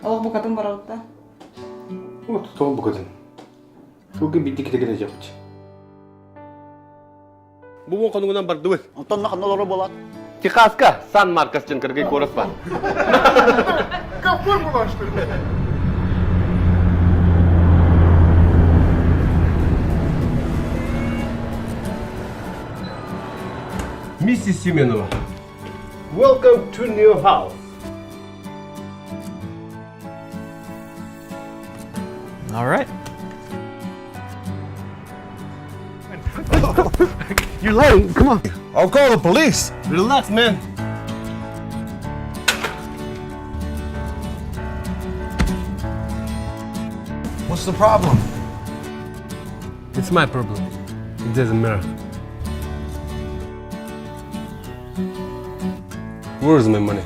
Олох букатын барабыт да? Вот, тоҕо букатын. Сылгы биирдэ китэ китэ Бу уон хонугунан бардыбыт. Онтон ханна олорор буолаат? Техаска Сан Маркос диэн кыргый куорат бар. Какой была, что ли? Миссис Семенова, welcome to new house. All right. You're late. Come on. I'll call the police. Relax, man. What's the problem? It's my problem. It doesn't matter. Where's my money?